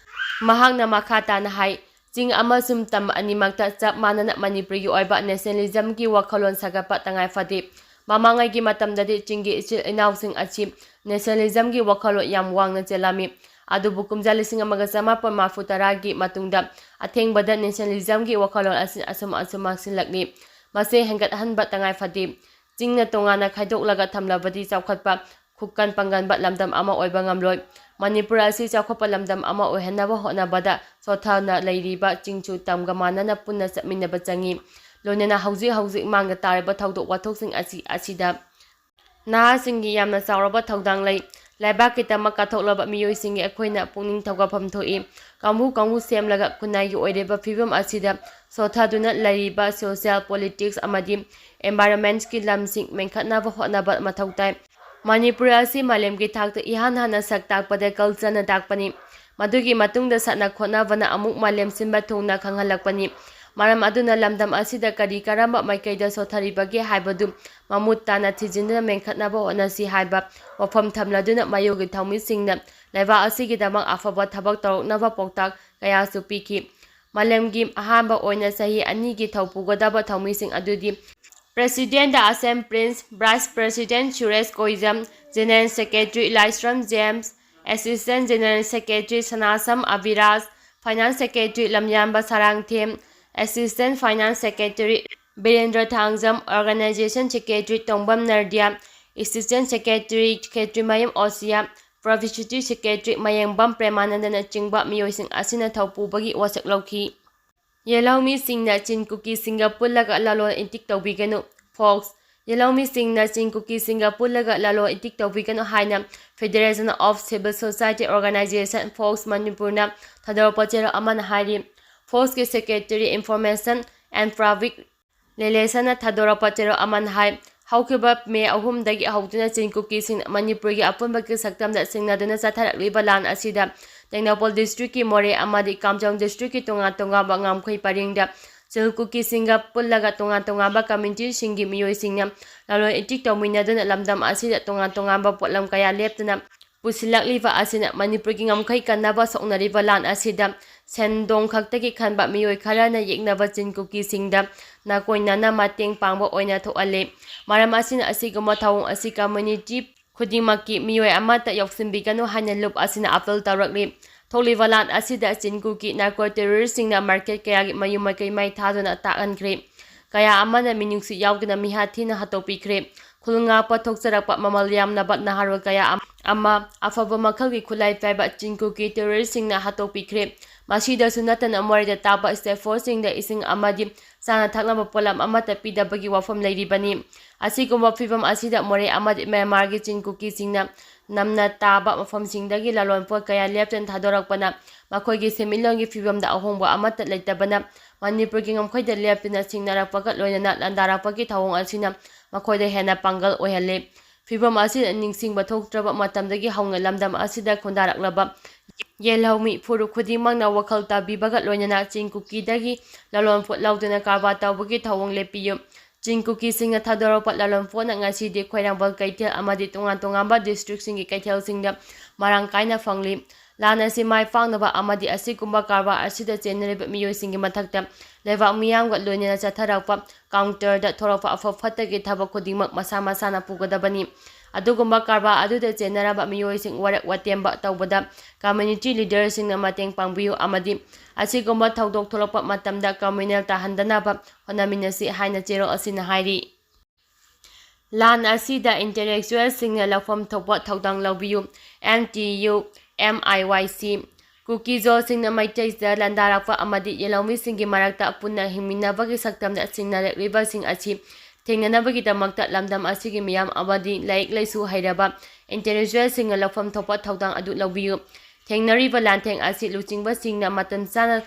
ꯃꯍꯥꯛꯅ ꯃꯈꯥ ꯇꯥꯅ ꯍꯥꯏ, ꯆꯤꯡ ꯑꯃꯁꯨꯡ ꯇꯝ ꯑꯅꯤꯃꯛꯇ ꯆꯞ ꯃꯥꯟꯅꯅ ꯃꯅꯤꯄꯨꯔꯒꯤ ꯑꯣꯏꯕ ꯅꯦꯁꯅꯦꯂꯤꯖꯝꯒꯤ ꯋꯥꯈꯜꯂꯣꯟ ꯁꯥꯒꯠꯄ ꯇꯉꯥꯏ ꯐꯗꯦ꯫ ꯃꯃꯥꯡꯉꯩꯒꯤ ꯃꯇꯝꯗꯗꯤ ꯆꯤꯡꯒꯤ ꯏꯆꯤꯜ ꯏꯅꯥꯎꯁꯤꯡ ꯑꯁꯤ ꯅꯦꯁꯅꯦꯂꯤꯖꯝꯒꯤ ꯋꯥꯈꯜꯂꯣꯟ ꯌꯥꯝ ꯋꯥꯡꯅ ꯆꯦꯜꯂꯝꯃꯤ꯫ ꯑꯗꯨꯕꯨ ꯀꯨꯝꯖꯥ ꯂꯤꯁꯤꯡ ꯑꯃꯒ ꯆꯃꯥꯄꯟ ꯃꯔꯤꯐꯨ ꯇꯔꯥꯒꯤ ꯃꯇꯨꯡꯗ ꯑꯊꯦꯡꯕꯗ nationalismꯒꯤ ꯋꯥꯈꯜꯂꯣꯟ ꯑꯁꯤ ꯑꯁꯨꯝ ꯑꯁꯨꯝ ꯃꯥꯡꯁꯤꯜꯂꯛꯂꯤ꯫ ꯃꯁꯤ ꯍꯦꯟꯒꯠꯍꯟꯕ ꯇꯉꯥꯏ ꯐꯗꯦ꯫ ꯆꯤꯡꯅ ꯇꯣꯉꯥꯟꯅ ꯈꯥꯏꯗꯣꯛꯂꯒ ꯊꯝꯂꯕꯗꯤ ꯆꯥꯎꯈꯠꯄ, ꯈꯨꯀꯟ ꯄꯥꯡꯒꯟꯕ ꯂꯝꯗꯝ ꯑꯃ ꯑꯣꯏꯕ ꯉꯝꯂꯣꯏ꯫ ꯃꯅꯤꯄꯨꯔ ꯑꯁꯤ ꯆꯥꯎꯈꯠꯄ ꯂꯝꯗꯝ ꯑꯃ ꯑꯣꯏꯍꯟꯅꯕ ꯍꯣꯠꯅꯕꯗ ꯁꯣꯊꯅ ꯂꯩꯔꯤꯕ ꯆꯤꯡꯁꯨ ꯇꯝꯒ ꯃꯥꯟꯅꯅ ꯄꯨꯟꯅ ꯆꯠꯃꯤꯟꯅꯕ ꯆꯪꯏ꯫ ꯂꯣꯏꯅꯅ ꯍꯧꯖꯤꯛ ꯍꯧꯖꯤꯛ ꯃꯥꯡꯗ ꯇꯥꯔꯤꯕ ꯊꯧꯗꯣꯛ ꯋꯥꯊꯣꯛꯁꯤꯡ ꯑꯁꯤ, ꯑꯁꯤꯗ ꯅꯍꯥꯁꯤꯡꯒꯤ ꯌꯥꯝꯅ ꯆꯥꯎꯔꯕ ꯊꯧꯗꯥꯡ ꯂꯩ꯫ ꯂꯩꯕꯥꯛꯀꯤꯗꯃꯛ ꯀꯠꯊꯣꯛꯂꯕ ꯃꯤꯑꯣꯏꯁꯤꯡꯒꯤ ꯑꯩꯈꯣꯏꯅ ꯄꯨꯛꯅꯤꯡ ꯊꯧꯒꯠꯐꯝ ꯊꯣꯛꯏ꯫ ꯀꯥꯡꯕꯨ ꯀꯥꯡꯕꯨ ꯁꯦꯝꯂꯒ ꯈꯨꯟꯅꯥꯏꯒꯤ ꯑꯣꯏꯔꯤꯕ ꯐꯤꯕꯝ ꯑꯁꯤꯗ ꯁꯣꯊꯗꯨꯅ ꯂꯩꯔꯤꯕ social, politics ꯑꯃꯗꯤ environmentꯀꯤ ꯂꯝꯁꯤꯡ ꯃꯦꯟꯈꯠꯅꯕ ꯍꯣꯠꯅꯕ ꯃꯊꯧ ꯇꯥꯏ꯫ ꯃꯅꯤꯄꯨꯔ ꯑꯁꯤ ꯃꯥꯂꯦꯝꯒꯤ ꯊꯥꯛꯇ ꯏꯍꯥꯟ ꯍꯥꯟꯅ ꯁꯛ ꯇꯥꯛꯄꯗ cultureꯅ ꯇꯥꯛꯄꯅꯤ꯫ ꯃꯗꯨꯒꯤ ꯃꯇꯨꯡꯗ ꯁꯥꯟꯅ ꯈꯣꯠꯅꯕꯅ ꯑꯃꯨꯛ ꯃꯥꯂꯦꯝ ꯁꯤꯟꯕ ꯊꯨꯡꯅ ꯈꯪꯍꯜꯂꯛꯄꯅꯤ꯫ ꯃꯔꯝ ꯑꯗꯨꯅ ꯂꯝꯗꯝ ꯑꯁꯤꯗ ꯀꯔꯤ ꯀꯔꯝꯕ ꯃꯥꯏꯀꯩꯗ ꯁꯣꯊꯔꯤꯕꯒꯦ ꯍꯥꯏꯕꯗꯨ ꯃꯃꯨꯠ ꯇꯥꯅ ꯊꯤꯖꯤꯟꯗꯨꯅ ꯃꯦꯟꯈꯠꯅꯕ ꯍꯣꯠꯅꯁꯤ ꯍꯥꯏꯕ ꯋꯥꯐꯝ ꯊꯝꯂꯗꯨꯅ ꯃꯌꯣꯜꯒꯤ ꯊꯧꯃꯤꯁꯤꯡꯅ ꯂꯩꯕꯥꯛ ꯑꯁꯤꯒꯤꯗꯃꯛ ꯑꯐꯕ ꯊꯕꯛ ꯇꯧꯔꯛꯅꯕ ꯄꯥꯎꯇꯥꯛ ꯀꯌꯥꯁꯨ ꯄꯤꯈꯤ꯫ ꯃꯥꯂꯦꯝꯒꯤ ꯑꯍꯥꯟꯕ ꯑꯣꯏꯅ ꯆꯍꯤ ꯑꯅꯤꯒꯤ ꯊꯧ ꯄꯨꯒꯗꯕ ꯊꯧꯃꯤꯁꯤꯡ ꯑꯗꯨꯗꯤ President, the Assam Prince, Vice President Suresh Koijam, General Secretary Laishram James, Assistant General Secretary Sanasam Abiraj, Finance Secretary Lamyanba Sarangthem, Assistant Finance Secretary Birendra Thangjam, Organization Secretary Tongbam Nardiya, Assistant Secretary Khetrimayum Osiya, Publicity Secretary Mayengbam ꯄ꯭ꯔꯦꯃꯥꯅꯟꯗꯅꯆꯤꯡꯕ ꯃꯤꯑꯣꯏꯁꯤꯡ ꯑꯁꯤꯅ ꯊꯧ ꯄꯨꯕꯒꯤ ꯋꯥꯁꯛ ꯂꯧꯈꯤ꯫ ꯌꯦꯜꯍꯧꯃꯤꯁꯤꯡꯅ ꯆꯤꯟ ꯀꯨꯀꯤꯁꯤꯡꯒ ꯄꯨꯜꯂꯒ ꯂꯂꯣꯟ ꯏꯇꯤꯛ ꯇꯧꯕꯤꯒꯅꯨ꯫ ꯐꯣꯛꯁ꯫ ꯌꯦꯜꯍꯧꯃꯤꯁꯤꯡꯅ ꯆꯤꯟ ꯀꯨꯀꯤꯁꯤꯡꯒ ꯄꯨꯜꯂꯒ ꯂꯂꯣꯟ ꯏꯇꯤꯛ ꯇꯧꯕꯤꯒꯅꯨ ꯍꯥꯏꯅ Federation of Civil Society Organization, fox, ꯃꯅꯤꯄꯨꯔꯅ ꯊꯥꯗꯣꯔꯛꯄ ꯆꯦꯔꯣꯜ ꯑꯃꯅ ꯍꯥꯏꯔꯤ꯫ ꯐꯣꯛꯁꯀꯤ Secretary Information and Public Relationꯅ ꯊꯥꯗꯣꯔꯛꯄ ꯆꯦꯔꯣꯜ ꯑꯃꯅ ꯍꯥꯏ, ꯍꯧꯈꯤꯕ ꯃꯦ ꯑꯍꯨꯝꯗꯒꯤ ꯍꯧꯗꯨꯅ ꯆꯤꯟ ꯀꯨꯀꯤꯁꯤꯡꯅ ꯃꯅꯤꯄꯨꯔꯒꯤ ꯑꯄꯨꯟꯕꯒꯤ ꯁꯛꯇꯝꯗ ꯁꯤꯡꯅꯗꯨꯅ ꯆꯠꯊꯔꯛꯂꯤꯕ ꯂꯥꯟ ꯑꯁꯤꯗ ꯇꯦꯡꯅꯧꯄꯜ districtꯀꯤ ꯃꯣꯔꯦ ꯑꯃꯗꯤ ꯀꯥꯝꯖꯣꯡ districtꯀꯤ ꯇꯣꯉꯥꯟ ꯇꯣꯉꯥꯟꯕ ꯉꯝꯈꯩ ꯄꯔꯤꯡꯗ ꯆꯤꯟ ꯀꯨꯀꯤꯁꯤꯡꯒ ꯄꯨꯜꯂꯒ ꯇꯣꯉꯥꯟ ꯇꯣꯉꯥꯟꯕ communityꯁꯤꯡꯒꯤ ꯃꯤꯑꯣꯏꯁꯤꯡꯅ ꯂꯂꯣꯟ ꯏꯇꯤꯛ ꯇꯧꯃꯤꯟꯅꯗꯨꯅ ꯂꯝꯗꯝ ꯑꯁꯤꯗ ꯇꯣꯉꯥꯟ ꯇꯣꯉꯥꯟꯕ ꯄꯣꯠꯂꯝ ꯀꯌꯥ ꯂꯦꯞꯇꯅ ꯄꯨꯁꯤꯜꯂꯛꯂꯤꯕ ꯑꯁꯤꯅ ꯃꯅꯤꯄꯨꯔꯒꯤ ꯉꯝꯈꯩ ꯀꯟꯅꯕ ꯁꯣꯛꯅꯔꯤꯕ ꯂꯥꯟ ꯑꯁꯤꯗ ꯁꯦꯟꯗꯣꯡ ꯈꯛꯇꯒꯤ ꯈꯟꯕ ꯃꯤꯑꯣꯏ ꯈꯔꯅ ꯌꯦꯛꯅꯕ ꯆꯤꯟ ꯀꯨꯀꯤꯁꯤꯡꯗ ꯅꯥꯀꯣꯏꯅꯅ ꯃꯇꯦꯡ ꯄꯥꯡꯕ ꯑꯣꯏꯅ ꯊꯣꯛꯍꯜꯂꯤ꯫ ꯃꯔꯝ ꯑꯁꯤꯅ ꯑꯁꯤꯒꯨꯝꯕ ꯊꯧꯑꯣꯡ ꯑꯁꯤ community ꯈꯨꯗꯤꯡꯃꯛꯀꯤ ꯃꯤꯑꯣꯏ ꯑꯃꯠꯇ ꯌꯥꯎꯁꯤꯟꯕꯤꯒꯅꯨ ꯍꯥꯏꯅ ꯂꯨꯞ ꯑꯁꯤꯅ ꯑꯥꯄꯤꯜ ꯇꯧꯔꯛꯂꯤ꯫ ꯊꯣꯛꯂꯤꯕ ꯂꯥꯟ ꯑꯁꯤꯗ ꯆꯤꯟ ꯀꯨꯀꯤ ꯅꯥꯔꯀꯣ ꯇꯦꯔꯣꯔꯤꯁꯁꯤꯡꯅ ꯃꯥꯔꯀꯦꯠ ꯀꯌꯥꯒꯤ ꯃꯌꯨꯝ ꯃꯀꯩ ꯃꯩ ꯊꯥꯗꯨꯅ ꯇꯥꯛꯍꯟꯈ꯭ꯔꯦ꯫ ꯀꯌꯥ ꯑꯃꯅ ꯃꯤꯅꯨꯡꯁꯤ ꯌꯥꯎꯗꯅ ꯃꯤꯍꯥꯠ ꯊꯤꯅ ꯍꯥꯠꯇꯣꯛꯄꯤꯈ꯭ꯔꯦ꯫ ꯈꯨꯜ ꯉꯥꯛꯄ ꯊꯣꯛꯆꯔꯛꯄ ꯃꯃꯜ ꯌꯥꯝꯂꯕ ꯅꯍꯥꯔꯣꯜ ꯀꯌꯥ ꯑꯃ, ꯑꯃ ꯑꯐꯕ ꯃꯈꯜꯒꯤ ꯈꯨꯠꯂꯥꯏ ꯄꯥꯏꯕ ꯆꯤꯟ ꯀꯨꯀꯤ ꯇꯦꯔꯣꯔꯤꯁꯁꯤꯡꯅ ꯍꯥꯠꯇꯣꯛꯄꯤꯈ꯭ꯔꯦ꯫ ꯃꯁꯤꯗꯁꯨ ꯅꯠꯇꯅ ꯃꯣꯔꯦꯗ ꯇꯥꯕ ꯁ꯭ꯇꯦꯠ ꯐꯣꯔꯁꯁꯤꯡꯗ ꯏꯁꯤꯡ ꯑꯃꯗꯤ ꯆꯥꯅ ꯊꯛꯅꯕ ꯄꯣꯠꯂꯝ ꯑꯃꯠꯇ ꯄꯤꯗꯕꯒꯤ ꯋꯥꯐꯝ ꯂꯩꯔꯤꯕꯅꯤ꯫ ꯑꯁꯤꯒꯨꯝꯕ ꯐꯤꯕꯝ ꯑꯁꯤꯗ ꯃꯣꯔꯦ ꯑꯃꯗꯤ ꯃ꯭ꯌꯥꯟꯃꯥꯔꯒꯤ ꯆꯤꯟ ꯀꯨꯀꯤꯁꯤꯡꯅ ꯅꯝꯅ ꯇꯥꯕ ꯃꯐꯝꯁꯤꯡꯗꯒꯤ ꯂꯂꯣꯟꯄꯣꯠ ꯀꯌꯥ ꯂꯦꯞꯇꯅ ꯊꯥꯗꯣꯔꯛꯄꯅ ꯃꯈꯣꯏꯒꯤ ꯁꯦꯟꯃꯤꯠꯂꯣꯟꯒꯤ ꯐꯤꯕꯝꯗ ꯑꯍꯣꯡꯕ ꯑꯃꯠꯇ ꯂꯩꯇꯕꯅ ꯃꯅꯤꯄꯨꯔꯒꯤ ꯉꯝꯈꯩꯗ ꯂꯦꯞꯇꯅ ꯁꯤꯡꯅꯔꯛꯄꯒ ꯂꯣꯏꯅꯅ ꯂꯥꯟꯗꯥꯔꯛꯄꯒꯤ ꯊꯧꯑꯣꯡ ꯑꯁꯤꯅ ꯃꯈꯣꯏꯗ ꯍꯦꯟꯅ ꯄꯥꯡꯒꯜ ꯑꯣꯏꯍꯜꯂꯤ꯫ ꯐꯤꯕꯝ ꯑꯁꯤꯗ ꯅꯤꯡꯁꯤꯡꯕ ꯊꯣꯛꯇ꯭ꯔꯕ ꯃꯇꯝꯗꯒꯤ ꯍꯧꯅ ꯂꯝꯗꯝ ꯑꯁꯤꯗ ꯈꯨꯟꯗꯥꯔꯛꯂꯕ ꯌꯦꯜꯍꯧꯃꯤ ꯐꯨꯔꯨꯞ ꯈꯨꯗꯤꯡꯃꯛꯅ ꯋꯥꯈꯜ ꯇꯥꯕꯤꯕꯒ ꯂꯣꯏꯅꯅ ꯆꯤꯡ ꯀꯨꯀꯤꯗꯒꯤ ꯂꯂꯣꯟꯄꯣꯠ ꯂꯧꯗꯨꯅ ꯀꯔꯕꯥꯔ ꯇꯧꯕꯒꯤ ꯊꯧꯑꯣꯡ ꯂꯦꯞꯄꯤꯌꯨ꯫ ꯆꯤꯡ ꯀꯨꯀꯤꯁꯤꯡꯅ ꯊꯥꯗꯣꯔꯛꯄ ꯂꯂꯣꯟꯄꯣꯠꯅ ꯉꯁꯤꯗꯤ ꯈ꯭ꯋꯥꯏꯔꯝꯕꯟ ꯀꯩꯊꯦꯜ ꯑꯃꯗꯤ ꯇꯣꯉꯥꯟ ꯇꯣꯉꯥꯟꯕ ꯗꯤꯁꯇ꯭ꯔꯤꯛꯁꯤꯡꯒꯤ ꯀꯩꯊꯦꯜꯁꯤꯡꯗ ꯃꯔꯥꯡ ꯀꯥꯏꯅ ꯐꯪꯂꯤ꯫ ꯂꯥꯟ ꯑꯁꯤ ꯃꯥꯏ ꯄꯥꯛꯅꯕ ꯑꯃꯗꯤ ꯑꯁꯤꯒꯨꯝꯕ ꯀꯔꯕꯥꯔ ꯑꯁꯤꯗ ꯆꯦꯟꯅꯔꯤꯕ ꯃꯤꯑꯣꯏꯁꯤꯡꯒꯤ ꯃꯊꯛꯇ ꯂꯩꯕꯥꯛ ꯃꯤꯌꯥꯝꯒ ꯂꯣꯏꯅꯅ ꯆꯠꯊꯔꯛꯄ ꯀꯥꯎꯟꯇꯔꯗ ꯊꯣꯔꯛꯄ ꯑꯐ ꯐꯠꯇꯒꯤ ꯊꯕꯛ ꯈꯨꯗꯤꯡꯃꯛ ꯃꯁꯥ ꯃꯁꯥꯅ ꯄꯨꯒꯗꯕꯅꯤ꯫ ꯑꯗꯨꯒꯨꯝꯕ ꯀꯔꯕꯥꯔ ꯑꯗꯨꯗ ꯆꯦꯟꯅꯔꯕ ꯃꯤꯑꯣꯏꯁꯤꯡ ꯋꯥꯔꯛ ꯋꯥꯇꯦꯝꯕ ꯇꯧꯕꯗ ꯀꯝꯃ꯭ꯌꯨꯅꯤꯇꯤ ꯂꯤꯗꯔꯁꯤꯡꯅ ꯃꯇꯦꯡ ꯄꯥꯡꯕꯤꯌꯨ ꯑꯃꯗꯤ ꯑꯁꯤꯒꯨꯝꯕ ꯊꯧꯗꯣꯛ ꯊꯣꯛꯂꯛꯄ ꯃꯇꯝꯗ ꯀꯝꯃ꯭ꯌꯨꯅꯦꯜ ꯇꯥꯍꯟꯗꯅꯕ ꯍꯣꯠꯅꯃꯤꯟꯅꯁꯤ ꯍꯥꯏꯅ ꯆꯦꯔꯣꯜ ꯑꯁꯤꯅ ꯍꯥꯏꯔꯤ꯫ ꯂꯥꯟ ꯑꯁꯤꯗ ꯏꯟꯇꯦꯂꯦꯛꯆꯨꯋꯦꯜꯁꯤꯡꯅ ꯂꯧꯐꯝ ꯊꯣꯛꯄ ꯊꯧꯗꯥꯡ ꯂꯧꯕꯤꯌꯨ꯫ M T U, M I ꯋꯥꯏ ꯁꯤ꯫ ꯀꯨꯀꯤꯖꯣꯁꯤꯡꯅ ꯃꯩꯇꯩꯁꯤꯡꯗ ꯂꯥꯟꯗꯥꯔꯛꯄ ꯑꯃꯗꯤ ꯌꯦꯜꯍꯧꯃꯤꯁꯤꯡꯒꯤ ꯃꯔꯛꯇ ꯄꯨꯟꯅ ꯍꯤꯡꯃꯤꯟꯅꯕꯒꯤ ꯁꯛꯇꯝꯗ ꯁꯤꯡꯅꯔꯛꯂꯤꯕꯁꯤꯡ ꯑꯁꯤ ꯊꯦꯡꯅꯅꯕꯒꯤꯗꯃꯛꯇ ꯂꯝꯗꯝ ꯑꯁꯤꯒꯤ ꯃꯤꯌꯥꯝ ꯑꯃꯗꯤ ꯂꯥꯏꯔꯤꯛ ꯂꯥꯏꯁꯨ ꯍꯩꯔꯕ ꯏꯟꯇꯦꯂꯦꯛꯆꯨꯋꯦꯜꯁꯤꯡꯅ ꯂꯧꯐꯝ ꯊꯣꯛꯄ ꯊꯧꯗꯥꯡ ꯑꯗꯨ ꯂꯧꯕꯤꯌꯨ꯫ ꯊꯦꯡꯅꯔꯤꯕ ꯂꯥꯟꯊꯦꯡ ꯑꯁꯤ ꯂꯨꯆꯤꯡꯕꯁꯤꯡꯅ ꯃꯇꯝ ꯆꯥꯅ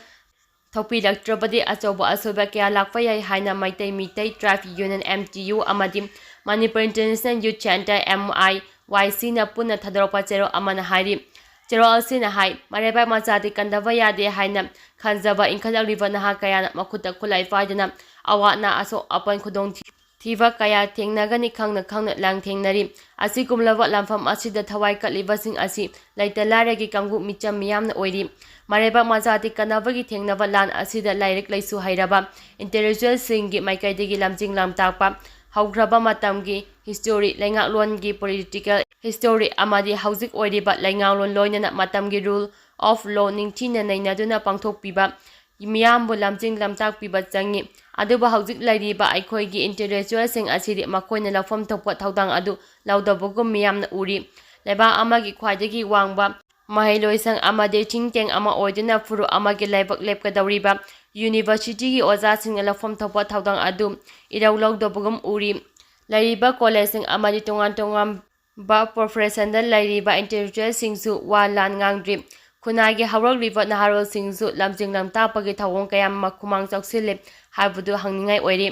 ꯊꯣꯛꯄꯤꯔꯛꯇ꯭ꯔꯕꯗꯤ ꯑꯆꯧꯕ ꯑꯁꯣꯏꯕ ꯀꯌꯥ ꯂꯥꯛꯄ ꯌꯥꯏ ꯍꯥꯏꯅ Meitei Mitei tribe union, M T U, ꯑꯃꯗꯤ Manipur international youth centre, M I Y ꯁꯤꯅ ꯄꯨꯟꯅ ꯊꯥꯗꯣꯔꯛꯄ ꯆꯦꯔꯣꯜ ꯑꯃꯅ ꯍꯥꯏꯔꯤ꯫ ꯆꯦꯔꯣꯜ ꯑꯁꯤꯅ ꯍꯥꯏ, ꯃꯔꯩꯕꯥꯛ ꯃꯆꯥꯗꯤ ꯀꯟꯗꯕ ꯌꯥꯗꯦ ꯍꯥꯏꯅ ꯈꯟꯖꯕ ꯏꯟꯈꯠꯂꯛꯂꯤꯕ ꯅꯍꯥ ꯀꯌꯥꯅ ꯃꯈꯨꯠꯇ ꯈꯨꯠꯂꯥꯏ ꯄꯥꯏꯗꯨꯅ ꯑꯋꯥ ꯑꯅꯥ, ꯑꯁꯣꯛ ꯑꯄꯟ, ꯈꯨꯗꯣꯡ ꯊꯤ-, ꯊꯤꯕ ꯀꯌꯥ ꯊꯦꯡꯅꯒꯅꯤ ꯈꯪꯅ ꯈꯪꯅ ꯂꯥꯟꯊꯦꯡꯅꯔꯤ꯫ ꯑꯁꯤꯒꯨꯝꯂꯕ ꯂꯥꯟꯐꯝ ꯑꯁꯤꯗ ꯊꯋꯥꯏ ꯀꯠꯂꯤꯕꯁꯤꯡ ꯑꯁꯤ ꯂꯩꯇ ꯂꯥꯏꯔꯒꯤ ꯀꯥꯡꯕꯨ ꯃꯤꯆꯝ ꯃꯤꯌꯥꯝꯅ ꯑꯣꯏꯔꯤ꯫ ꯃꯔꯩꯕꯥꯛ ꯃꯆꯥꯗꯤ ꯀꯟꯅꯕꯒꯤ ꯊꯦꯡꯅꯕ ꯂꯥꯟ ꯑꯁꯤꯗ ꯂꯥꯏꯔꯤꯛ ꯂꯥꯏꯁꯨ ꯍꯩꯔꯕ ꯏꯟꯇꯦꯂꯦꯛꯆꯨꯋꯦꯜꯁꯤꯡꯒꯤ ꯃꯥꯏꯀꯩꯗꯒꯤ ꯂꯝꯖꯤꯡ ꯂꯝꯇꯥꯛꯄ ꯍꯧꯈ꯭ꯔꯕ ꯃꯇꯝꯒꯤ history, ꯂꯩꯉꯥꯛꯂꯣꯟꯒꯤ political history ꯑꯃꯗꯤ ꯍꯧꯖꯤꯛ ꯑꯣꯏꯔꯤꯕ ꯂꯩꯉꯥꯛꯂꯣꯟ, ꯂꯣꯏꯅꯅ ꯃꯇꯝꯒꯤ rule of law ꯅꯤꯡꯊꯤꯅ ꯅꯩꯅꯗꯨꯅ ꯄꯥꯡꯊꯣꯛꯄꯤꯕ, ꯃꯤꯌꯥꯝꯕꯨ ꯂꯝꯖꯤꯡ ꯂꯝꯇꯥꯛꯄꯤꯕ ꯆꯪꯏ꯫ ꯑꯗꯨꯕꯨ ꯍꯧꯖꯤꯛ ꯂꯩꯔꯤꯕ ꯑꯩꯈꯣꯏꯒꯤ intellectual ꯁꯤꯡ ꯑꯁꯤꯗꯤ ꯃꯈꯣꯏꯅ ꯂꯧꯐꯝ ꯊꯣꯛꯄ ꯊꯧꯗꯥꯡ ꯑꯗꯨ ꯂꯧꯗꯕꯒꯨꯝ ꯃꯤꯌꯥꯝꯅ ꯎꯔꯤ꯫ ꯂꯩꯕꯥꯛ ꯑꯃꯒꯤ ꯈ꯭ꯋꯥꯏꯗꯒꯤ ꯋꯥꯡꯕ ꯃꯍꯩꯂꯣꯏꯁꯪ ꯑꯃꯗꯤ think tank ꯑꯃ ꯑꯣꯏꯗꯨꯅ ꯐꯨꯔꯨꯞ ꯑꯃꯒꯤ ꯂꯥꯏꯕꯛ ꯂꯦꯞꯀꯗꯧꯔꯤꯕ university ꯒꯤ ꯑꯣꯖꯥꯁꯤꯡꯅ ꯂꯧꯐꯝ ꯊꯣꯛꯄ ꯊꯧꯗꯥꯡ ꯑꯗꯨ ꯏꯔꯧ ꯂꯧꯗꯕꯒꯨꯝ ꯎꯔꯤ꯫ ꯂꯩꯔꯤꯕ college ꯁꯤꯡ ꯑꯃꯗꯤ ꯇꯣꯉꯥꯟ ꯇꯣꯉꯥꯟꯕ profession ꯗ ꯂꯩꯔꯤꯕ intellectual ꯁꯤꯡꯁꯨ ꯋꯥ ꯂꯥꯟ ꯉꯥꯡꯗ꯭ꯔꯤ꯫ ꯈꯨꯟꯅꯥꯏꯒꯤ ꯍꯧꯔꯛꯂꯤꯕ ꯅꯍꯥꯔꯣꯜꯁꯤꯡꯁꯨ ꯂꯝꯖꯤꯡ ꯂꯝꯇꯥꯛꯄꯒꯤ ꯊꯧꯑꯣꯡ ꯀꯌꯥ ꯑꯃ ꯈꯨꯃꯥꯡ ꯆꯥꯎꯁꯤꯜꯂꯦ ꯍꯥꯏꯕꯗꯨ ꯍꯪꯅꯤꯡꯉꯥꯏ ꯑꯣꯏꯔꯤ꯫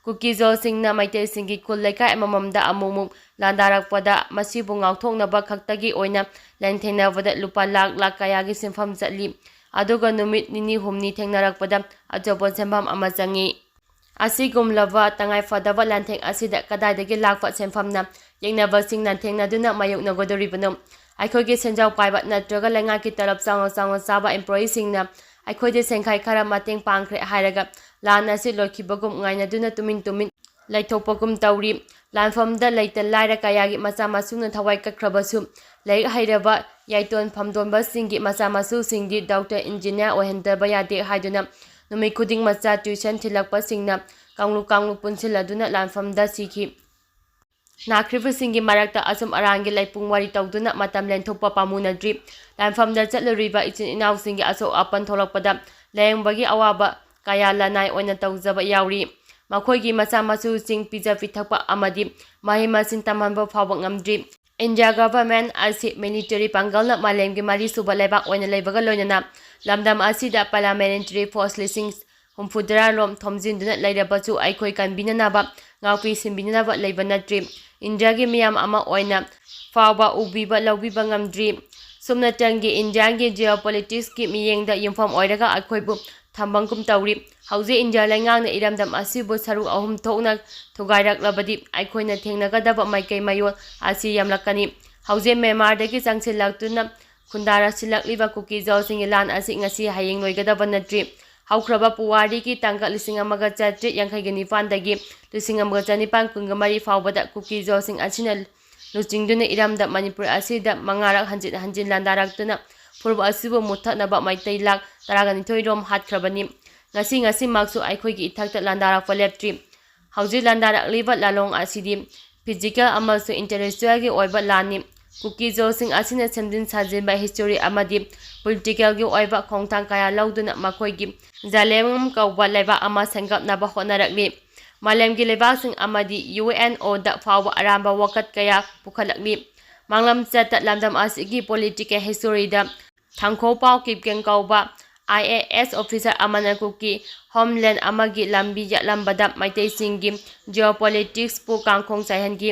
ꯀꯨꯀꯤꯖꯣꯁꯤꯡꯅ ꯃꯩꯇꯩꯁꯤꯡꯒꯤ ꯈꯨꯜ ꯂꯩꯀꯥꯏ ꯑꯃꯃꯝꯗ ꯑꯃꯨꯛ ꯑꯃꯨꯛ ꯂꯥꯟꯗꯥꯔꯛꯄꯗ ꯃꯁꯤꯕꯨ ꯉꯥꯛꯊꯣꯛꯅꯕ ꯈꯛꯇꯒꯤ ꯑꯣꯏꯅ ꯂꯥꯟꯊꯦꯡꯅꯕꯗ ꯂꯨꯄꯥ ꯂꯥꯛ ꯂꯥꯛ ꯀꯌꯥꯒꯤ ꯁꯦꯟꯐꯝ ꯆꯠꯂꯤ꯫ ꯑꯗꯨꯒ ꯅꯨꯃꯤꯠ ꯅꯤꯅꯤ ꯍꯨꯝꯅꯤ ꯊꯦꯡꯅꯔꯛꯄꯗ ꯑꯆꯧꯕ ꯁꯦꯟꯐꯝ ꯑꯃ ꯆꯪꯏ꯫ ꯑꯁꯤꯒꯨꯝꯂꯕ ꯇꯉꯥꯏ ꯐꯗꯕ ꯂꯥꯟꯊꯦꯡ ꯑꯁꯤꯗ ꯀꯗꯥꯏꯗꯒꯤ ꯂꯥꯛꯄ ꯁꯦꯟꯐꯝꯅ ꯌꯦꯡꯅꯕꯁꯤꯡ ꯂꯥꯟꯊꯦꯡꯅꯗꯨꯅ ꯃꯥꯌꯣꯛꯅꯒꯗꯧꯔꯤꯕꯅꯣ? ꯑꯩꯈꯣꯏꯒꯤ ꯁꯦꯟꯖꯥꯎ ꯄꯥꯏꯕ ꯅꯠꯇ꯭ꯔꯒ ꯂꯩꯉꯥꯛꯀꯤ ꯇꯂꯕ ꯆꯥꯎꯅ ꯆꯥꯎꯅ ꯆꯥꯕ employee ꯁꯤꯡꯅ ꯑꯩꯈꯣꯏꯗ ꯁꯦꯟꯈꯥꯏ ꯈꯔ ꯃꯇꯦꯡ ꯄꯥꯡꯈ꯭ꯔꯦ ꯍꯥꯏꯔꯒ ꯂꯥꯟ ꯑꯁꯤ ꯂꯣꯏꯈꯤꯕꯒꯨꯝ ꯉꯥꯏꯅꯗꯨꯅ ꯇꯨꯃꯤꯟ ꯇꯨꯃꯤꯟ ꯂꯩꯊꯣꯛꯄꯒꯨꯝ ꯇꯧꯔꯤ꯫ ꯂꯥꯟꯐꯝꯗ ꯂꯩꯇ ꯂꯥꯏꯔ ꯀꯌꯥꯒꯤ ꯃꯆꯥ ꯃꯁꯨꯅ ꯊꯋꯥꯏ ꯀꯠꯈ꯭ꯔꯕꯁꯨ, ꯂꯥꯏꯔꯤꯛ ꯍꯩꯔꯕ ꯌꯥꯏꯇꯣꯟ ꯐꯝꯗꯣꯟꯕꯁꯤꯡꯒꯤ ꯃꯆꯥ ꯃꯁꯨꯁꯤꯡꯗꯤ doctor, engineer ꯑꯣꯏꯍꯟꯗꯕ ꯌꯥꯗꯦ ꯍꯥꯏꯗꯨꯅ ꯅꯨꯃꯤꯠ ꯈꯨꯗꯤꯡ ꯃꯆꯥ tuition ꯊꯤꯜꯂꯛꯄꯁꯤꯡꯅ ꯀꯥꯡꯂꯨꯞ ꯀꯥꯡꯂꯨꯞ ꯄꯨꯟꯁꯤꯜꯂꯗꯨꯅ ꯂꯥꯟꯐꯝꯗ ꯁꯤꯈꯤ꯫ ꯅꯥꯈ꯭ꯔꯤꯕꯁꯤꯡꯒꯤ ꯃꯔꯛꯇ ꯑꯆꯨꯝ ꯑꯔꯥꯟꯒꯤ ꯂꯩꯄꯨꯡ ꯋꯥꯔꯤ ꯇꯧꯗꯨꯅ ꯃꯇꯝ ꯂꯦꯟꯊꯣꯛꯄ ꯄꯥꯝꯃꯨꯅꯗ꯭ꯔꯤ꯫ ꯂꯥꯟꯐꯝꯗ ꯆꯠꯂꯨꯔꯤꯕ ꯏꯆꯤꯟ ꯏꯅꯥꯎꯁꯤꯡꯒꯤ ꯑꯁꯣꯛ ꯑꯄꯟ ꯊꯣꯛꯂꯛꯄꯗ ꯂꯥꯌꯦꯡꯕꯒꯤ ꯑꯋꯥꯕ ꯀꯌꯥ ꯂꯅꯥꯏ ꯑꯣꯏꯅ ꯇꯧꯖꯕ ꯌꯥꯎꯔꯤ꯫ ꯃꯈꯣꯏꯒꯤ ꯃꯆꯥ ꯃꯁꯨꯁꯤꯡ ꯄꯤꯖ ꯄꯤꯊꯛꯄ ꯑꯃꯗꯤ ꯃꯍꯩ ꯃꯁꯤꯡ ꯇꯝꯍꯟꯕ ꯐꯥꯎꯕ ꯉꯝꯗ꯭ꯔꯤ꯫ India government ꯑꯁꯤ military ꯄꯥꯡꯒꯜꯅ ꯃꯥꯂꯦꯝꯒꯤ ꯃꯔꯤꯁꯨꯕ ꯂꯩꯕꯥꯛ ꯑꯣꯏꯅ ꯂꯩꯕꯒ ꯂꯣꯏꯅꯅ ꯂꯝꯗꯝ ꯑꯁꯤꯗ paramilitary force ꯂꯤꯁꯤꯡ ꯍꯨꯝꯐꯨꯇꯔꯥ ꯔꯣꯝ ꯊꯣꯝꯖꯤꯟꯗꯨꯅ ꯂꯩꯔꯕꯁꯨ ꯑꯩꯈꯣꯏ ꯀꯟꯕꯤꯅꯅꯕ, ꯉꯥꯛꯄꯤ ꯁꯦꯟꯕꯤꯅꯅꯕ ꯂꯩꯕ ꯅꯠꯇ꯭ꯔꯤ꯫ ꯏꯟꯗꯤꯌꯥꯒꯤ ꯃꯤꯌꯥꯝ ꯑꯃ ꯑꯣꯏꯅ ꯐꯥꯎꯕ ꯎꯕꯤꯕ ꯂꯧꯕꯤꯕ ꯉꯝꯗ꯭ꯔꯤ꯫ ꯁꯨꯞꯅꯇꯪꯒꯤ ꯏꯟꯗꯤꯌꯥꯒꯤ geopolitics ꯀꯤ ꯃꯤꯠꯌꯦꯡꯗ ꯌꯨꯝꯐꯝ ꯑꯣꯏꯔꯒ ꯑꯩꯈꯣꯏꯕꯨ ꯊꯝꯕꯒꯨꯝ ꯇꯧꯔꯤ꯫ ꯍꯧꯖꯤꯛ ꯏꯟꯗꯤꯌꯥ ꯂꯩꯉꯥꯛꯅ ꯏꯔꯝꯗꯝ ꯑꯁꯤꯕꯨ ꯁꯔꯨꯛ ꯑꯍꯨꯝ ꯊꯣꯛꯅ ꯊꯨꯒꯥꯏꯔꯛꯂꯕꯗꯤ ꯑꯩꯈꯣꯏꯅ ꯊꯦꯡꯅꯒꯗꯕ ꯃꯥꯏꯀꯩ ꯃꯌꯣꯜ ꯑꯁꯤ ꯌꯥꯝꯂꯛꯀꯅꯤ꯫ ꯍꯧꯖꯤꯛ ꯃ꯭ꯌꯥꯟꯃꯥꯔꯗꯒꯤ ꯆꯪꯁꯤꯜꯂꯛꯇꯨꯅ ꯈꯨꯟꯗꯥꯔꯛꯁꯤꯜꯂꯛꯂꯤꯕ ꯀꯨꯀꯤꯖꯥꯎꯁꯤꯡꯒꯤ ꯂꯥꯟ ꯑꯁꯤ ꯉꯁꯤ ꯍꯌꯦꯡ ꯂꯣꯏꯒꯗꯕ ꯅꯠꯇ꯭ꯔꯤ꯫ ꯍꯧꯈ꯭ꯔꯕ ꯄꯨꯋꯥꯔꯤꯒꯤ ꯇꯥꯡꯀꯛ ꯂꯤꯁꯤꯡ ꯑꯃꯒ ꯆꯥꯇ꯭ꯔꯦꯠ ꯌꯥꯡꯈꯩꯒ ꯅꯤꯄꯥꯟꯗꯒꯤ ꯂꯤꯁꯤꯡ ꯑꯃꯒ ꯆꯅꯤꯄꯥꯟ ꯀꯨꯟꯒ ꯃꯔꯤ ꯐꯥꯎꯕꯗ ꯀꯨꯀꯤ ꯖꯣꯁꯤꯡ ꯑꯁꯤꯅ ꯂꯨꯆꯤꯡꯗꯨꯅ ꯏꯔꯝꯗꯝ ꯃꯅꯤꯄꯨꯔ ꯑꯁꯤꯗ ꯃꯉꯥꯔꯛ ꯍꯟꯖꯤꯟ ꯍꯟꯖꯤꯟ ꯂꯥꯟꯗꯥꯔꯛꯇꯨꯅ ꯐꯨꯔꯨꯞ ꯑꯁꯤꯕꯨ ꯃꯨꯠꯊꯠꯅꯕ ꯃꯩꯇꯩ ꯂꯥꯈ ꯇꯔꯥꯒ ꯅꯤꯊꯣꯏ ꯔꯣꯝ ꯍꯥꯠꯈ꯭ꯔꯕꯅꯤ꯫ ꯉꯁꯤ ꯉꯁꯤꯃꯛꯁꯨ ꯑꯩꯈꯣꯏꯒꯤ ꯏꯊꯛꯇ ꯂꯥꯟꯗꯥꯔꯛꯄ ꯂꯦꯞꯇ꯭ꯔꯤ꯫ ꯍꯧꯖꯤꯛ ꯂꯥꯟꯗꯥꯔꯛꯂꯤꯕ ꯂꯥꯂꯣꯡ ꯑꯁꯤꯗꯤ ꯐꯤꯖꯤꯀꯦꯜ ꯑꯃꯁꯨꯡ ꯏꯟꯇꯦꯂꯦꯛꯆꯨꯋꯦꯜꯒꯤ ꯑꯣꯏꯕ ꯂꯥꯟꯅꯤ꯫ ꯀꯨꯀꯤ ꯖꯣꯁꯤꯡ ꯑꯁꯤꯅ ꯁꯦꯝꯖꯤꯟ ꯁꯥꯖꯤꯟꯕ ꯍꯤꯁꯇꯣꯔꯤ ꯑꯃꯗꯤ ꯄꯣꯂꯤꯇꯤꯀꯦꯜꯒꯤ ꯑꯣꯏꯕ ꯈꯣꯡꯊꯥꯡ ꯀꯌꯥ ꯂꯧꯗꯨꯅ ꯃꯈꯣꯏꯒꯤ ꯖꯥꯂꯦꯝ ꯀꯧꯕ ꯂꯩꯕꯥꯛ ꯑꯃ ꯁꯦꯝꯒꯠꯅꯕ ꯍꯣꯠꯅꯔꯛꯂꯤ꯫ ꯃꯥꯂꯦꯝꯒꯤ ꯂꯩꯕꯥꯛꯁꯤꯡ ꯑꯃꯗꯤ ꯌꯨ ꯑꯦꯟ ꯑꯣꯗ ꯐꯥꯎꯕ ꯑꯔꯥꯟꯕ ꯋꯥꯀꯠ ꯀꯌꯥ ꯄꯨꯈꯠꯂꯛꯂꯤ꯫ ꯃꯥꯡꯂꯝ ꯆꯠꯇ ꯂꯝꯗꯝ ꯑꯁꯤꯒꯤ ꯄꯣꯂꯤꯇꯤꯀꯦꯜ ꯍꯤꯁꯇꯣꯔꯤꯗ ꯊꯥꯡꯈꯣ ꯄꯥꯎ ꯀꯤꯞꯀꯦꯟ ꯀꯧꯕ ꯑꯥꯏ ꯑꯦ ꯑꯦꯁ ꯑꯣꯐꯤꯁꯥꯔ ꯑꯃꯅ ꯀꯨꯀꯤ ꯍꯣꯝꯂꯦꯟ ꯑꯃꯒꯤ ꯂꯝꯕꯤ ꯌꯦꯛꯂꯝꯕꯗ ꯃꯩꯇꯩꯁꯤꯡꯒꯤ ꯖꯤꯑꯣꯄꯣꯂꯤꯇꯤꯛꯁꯄꯨ ꯀꯥꯡꯈꯣꯡ ꯆꯥꯏꯍꯟꯈꯤ꯫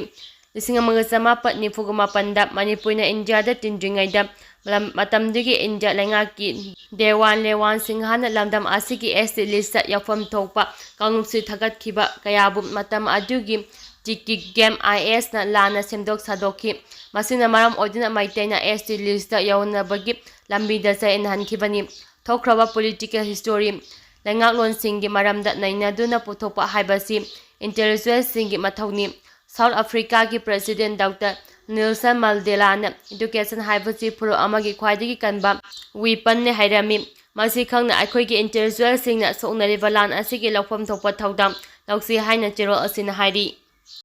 ꯂꯤꯁꯤꯡ ꯑꯃꯒ ꯆꯃꯥꯄꯟ ꯅꯤꯐꯨꯒ ꯃꯥꯄꯟꯗ ꯃꯅꯤꯄꯨꯔꯅ ꯏꯟꯗꯤꯌꯥꯗ ꯇꯤꯟꯗ꯭ꯔꯤꯉꯩꯗ ꯂꯝ-, ꯃꯇꯝꯗꯨꯒꯤ ꯏꯟꯗꯤꯌꯥ ꯂꯩꯉꯥꯛꯀꯤ ꯗꯦꯋꯥꯟ ꯂꯦꯋꯥꯟ ꯁꯤꯡꯍꯅ ꯂꯝꯗꯝ ꯑꯁꯤꯒꯤ ꯑꯦꯁ ꯇꯤ ꯂꯤꯁꯇ ꯌꯥꯎꯐꯝ ꯊꯣꯛꯄ ꯀꯥꯡꯂꯨꯞꯁꯤꯡ ꯊꯥꯒꯠꯈꯤꯕ ꯀꯌꯥꯕꯨ ꯃꯇꯝ ꯑꯗꯨꯒꯤ ꯇꯤꯀꯤꯛ ꯒꯦꯝ ꯑꯥꯏ ꯑꯦꯁꯅ ꯂꯥꯟꯅ ꯁꯦꯝꯗꯣꯛ ꯁꯥꯗꯣꯛꯈꯤ꯫ ꯃꯁꯤꯅ ꯃꯔꯝ ꯑꯣꯏꯗꯨꯅ ꯃꯩꯇꯩꯅ ꯑꯦꯁ ꯇꯤ ꯂꯤꯁꯇ ꯌꯧꯅꯕꯒꯤ ꯂꯝꯕꯤꯗ ꯆꯌꯦꯠꯅꯍꯟꯈꯤꯕꯅꯤ꯫ ꯊꯣꯛꯈ꯭ꯔꯕ ꯄꯣꯂꯤꯇꯤꯀꯦꯜ ꯍꯤꯁꯇꯣꯔꯤ, ꯂꯩꯉꯥꯛꯂꯣꯟꯁꯤꯡꯒꯤ ꯃꯔꯝꯗ ꯅꯩꯅꯗꯨꯅ ꯄꯨꯊꯣꯛꯄ ꯍꯥꯏꯕꯁꯤ ꯏꯟꯇꯦꯂꯦꯛꯆꯨꯋꯦꯜꯁꯤꯡꯒꯤ ꯃꯊꯧꯅꯤ꯫ ꯁꯥꯎꯠ ꯑꯐ꯭ꯔꯤꯀꯥꯒꯤ ꯄ꯭ꯔꯦꯁꯤꯗꯦꯟ ꯗꯣꯛꯇꯔ ꯅꯦꯜꯁꯟ ꯃꯟꯗꯦꯂꯥꯅ ꯏꯗꯨꯀꯦꯁꯟ ꯍꯥꯏꯕꯁꯤ ꯐꯨꯔꯨꯞ ꯑꯃꯒꯤ ꯈ꯭ꯋꯥꯏꯗꯒꯤ ꯀꯟꯕ ꯋꯤꯄꯟꯅꯤ ꯍꯥꯏꯔꯝꯃꯤ꯫ ꯃꯁꯤ ꯈꯪꯅ ꯑꯩꯈꯣꯏꯒꯤ ꯏꯟꯇꯦꯂꯦꯛꯆꯨꯋꯦꯜꯁꯤꯡꯅ ꯁꯣꯛꯅꯔꯤꯕ ꯂꯥꯟ ꯑꯁꯤꯒꯤ ꯂꯧꯐꯝ ꯊꯣꯛꯄ ꯊꯧꯗꯥꯡ ꯂꯧꯁꯤ ꯍꯥꯏꯅ ꯆꯦꯔꯣꯜ ꯑꯁꯤꯅ ꯍꯥꯏꯔꯤ꯫